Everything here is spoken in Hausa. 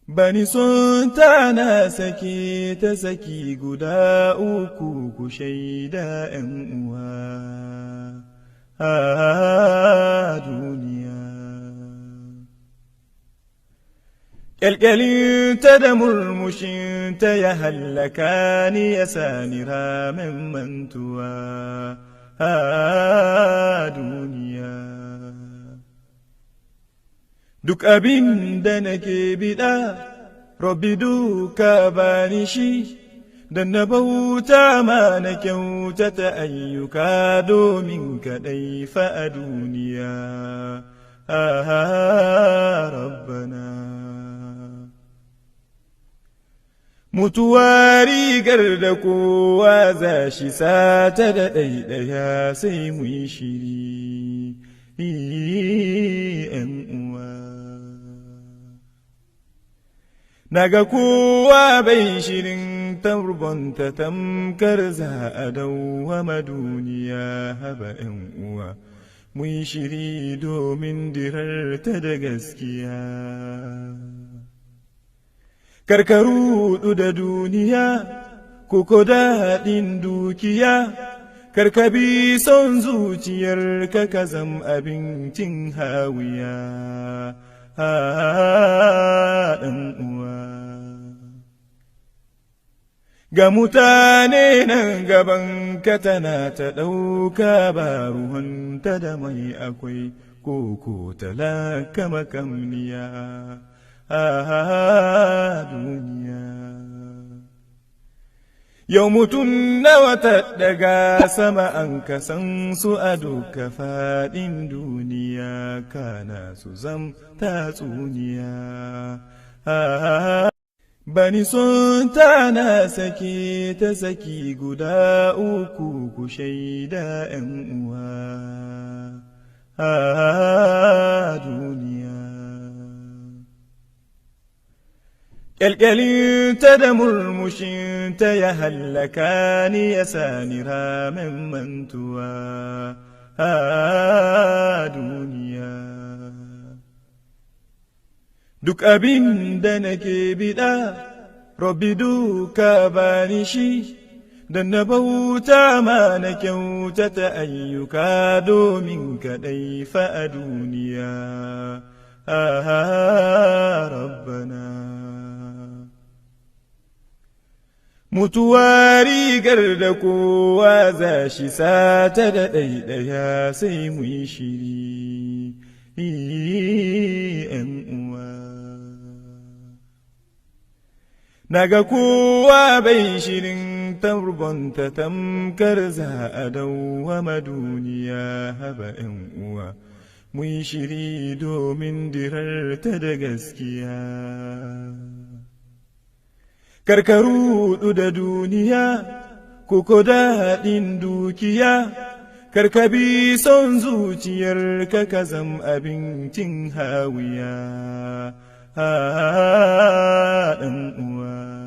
Bani son tana sake ta saki guda uku ku shaida ‘yan uwa a duniya. Ƙyalƙyalinta da murmushinta ya hallaka ni ya sani ramin mantuwa a duniya. Duk abin da nake biɗa, Rabbi duka bani shi, don na bauta ma na kyautata ayyuka domin kaɗai fa a duniya. Ah, Rabbana. Mutuwa rigar da kowa za shi sata da ɗaiɗaya sai mu yi shiri, ‘yan uwa. Naga kowa bai shirin tarbonta tamkar za a dawwama duniya haba ‘yan uwa. Mu yi shiri domin dirarta da gaskiya. Karkaru da duniya, koko daɗin dukiya, karkabi son zuciyar ka ka zam abincin hawiya. Ɗan uwa. Ga mutane nan gaban ka tana ta ɗauka ba ruhunta da mai akwai koko talaka makamniya a duniya. Yau mutum nawa ta daga sama an kasan su a duka faɗin duniya kana su zam tatsuniya. Bani son tana sake ta saki guda uku ku shaida ‘yan uwa a duniya. Ƙyalƙyalinta da murmushinta ya hallaka ni ya sani ramin mantuwa a duniya. Duk abin da nake biɗa, Rabbi duka bani shi, don na bauta ma na kyautata ayyuka domin kaɗai fa a duniya. Ah, Rabbana. Mutuwa rigar da kowa za shi sata da ɗaiɗaya sai mu yi shiri, ‘yan uwa. Naga kowa bai shirin tarbonta tamkar za a dawwama duniya haba ‘yan uwa. Mu yi shiri domin dirarta da gaskiya. Karkaru da duniya, koko daɗin dukiya, karkabi son zuciyar ka ka zam abincin hawiya. Ɗan uwa.